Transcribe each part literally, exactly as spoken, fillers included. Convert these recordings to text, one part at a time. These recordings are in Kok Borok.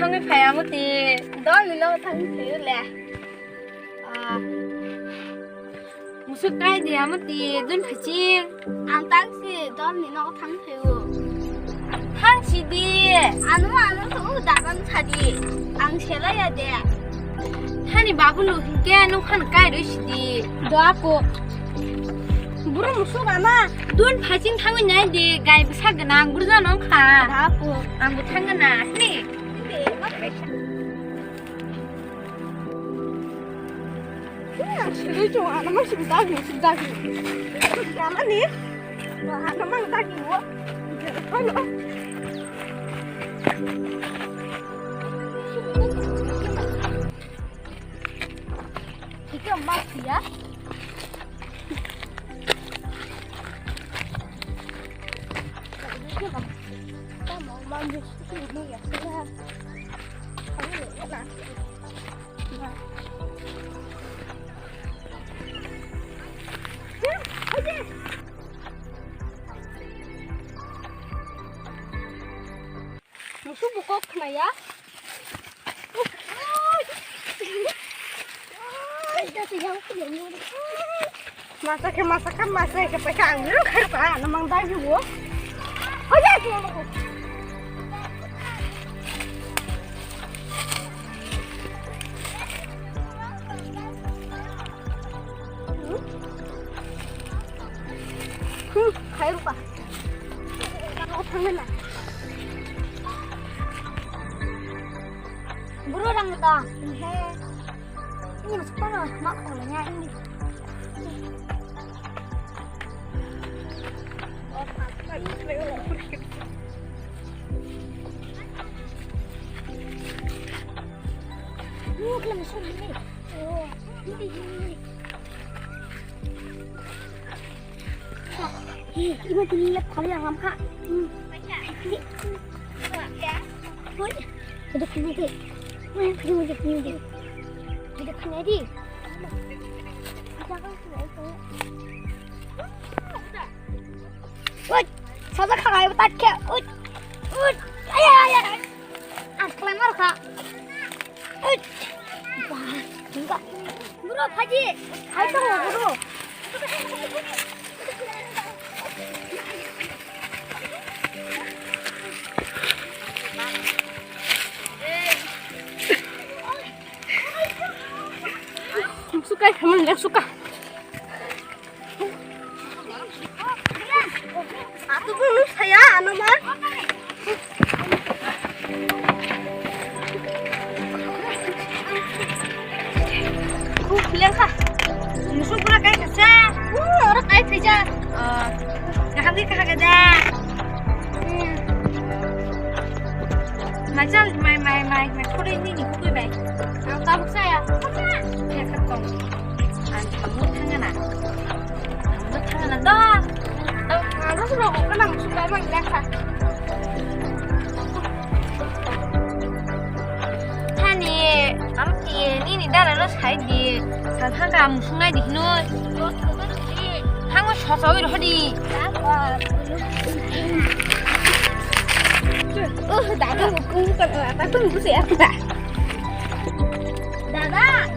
Thangwi phai amo ti. Dol ni no thangwi phai le. Ah. Musuk kai di amo ti dun phaching. Ang tang si dol ni no thang phai o. Thang si di. Ano ano to u dagan sa di. Ang sela ya de. Thani babu lu hingke nung khan kai roi si di. Do apo. Buru musuk ama. Dun phaching thangwi nai di gai bwsa gwnang buru jano wngkha. Do apo. Ang bo thang gana ni. Sirui chong ano ma sibdagi sibdagi. Kamani. Ano ma dagi wo. Hello. Ito mas ya. Musu bukok khna ya. Masa khe masa khe masa khe paisa ang biro khair pa na mang dai bo. Hoja. Hmm, khair pa. Buru rang da. He. Ini masuk mana? Mak kalau ini. Ini kalau masuk ini. Oh, ini, ini. Ih, iba tini lep kali yang lamha. Hmm. Ih. Oi. Duduk sini deh. Oi, sini deh, sini deh. Duduk sini deh. Oi, saja khagai betat khe. Oi. Oi. Ay, ay, ay. Ang khlai mar kha. Oi. Wah, enggak. Bro, Haji. Hai to, bro. Suka, kamu lihat suka. Atu bulu saya anu mah. Uh, lengkha. Musu pura kai kasa. Uh, ora kai phaija. Ah, kaham ni kaha gada. Hmm. Mai chal, mai, mai, mai, mai, khoroi nini hukui bai. Ang tabuk saya. Saya khat tong. Ang thamuk thangana. Ang thamuk thangana do. Ang, ang rus rok ko nang sukai mang lekha. Thani, ang ti nini dara no sai di. Sa thangka musung nai di hinoi. Hango sosa oi rohdi. Oh, dada, aku bukan apa pun bisa ya, Pak. Dada,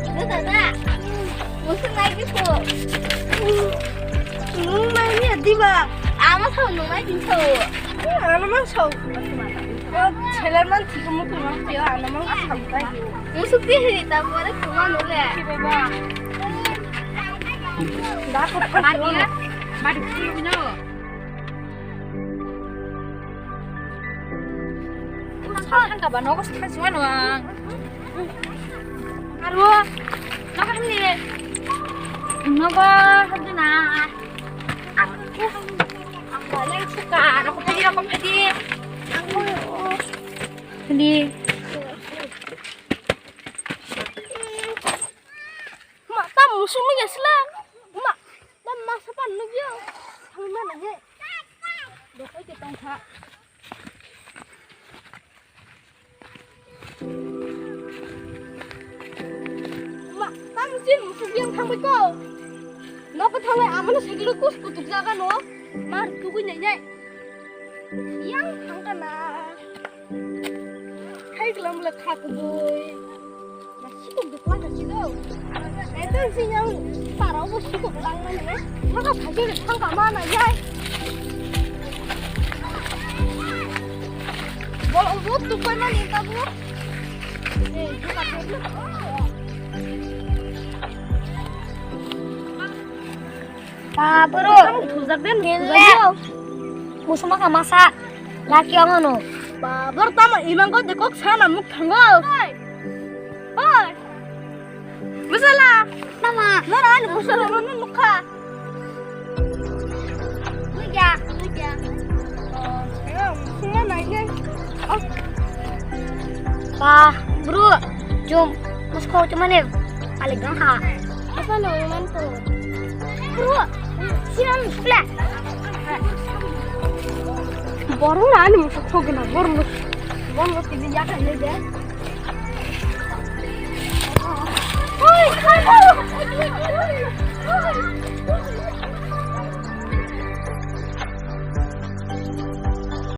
itu dada. Musu nai di po. Nung nai ni adi ba. Ama sao nung nai di sao. Ama mang sao. Oh, seler man thik mo tu mang tio, ama mang sao tai. Musu ti hiri ta pore tu mang le. Ba ko ka. Mati ya. Mati tu no. Thangka ba nogo thang sima no ang. Aro nogo hamni nogo hamni na. Ang bale suka rokopedi rokopedi. Di. Ma, ta musung ni gasla. Ma, ta masa pan nugyo. Thangma na he. Dokoi ke tongkha. Ma, ta musi musung yang thangbai ko. Nokho thangbai amano segilo kus kutuk jaga no. Mar tugui nai nai. Yang thangka na. Ai, kelam le khak boi. Na sikok dukla ka sido. Eto sing yang parau bo sikok lang mani. Maka phajol thang ka mana yai. Bol obot tu koi mani ta bo. Eh, buka tu. Ba, bro. Thujak den, thujak den. Musuma ka masa. Laki ang ano. Ba, bro, tamo imang ko dekok sana muk thango. Oi. Oi. Musala. Tama. Nara ano musala no nukha. Lugya, lugya. Oh, ya, musuma nai ne. Oh. Ba, bro, jom, musko cuma ne, paling gangka. Apa lo, man to? Bro, siram, pla. Borong na ani musko gena, borong, borong tini ya kan ne.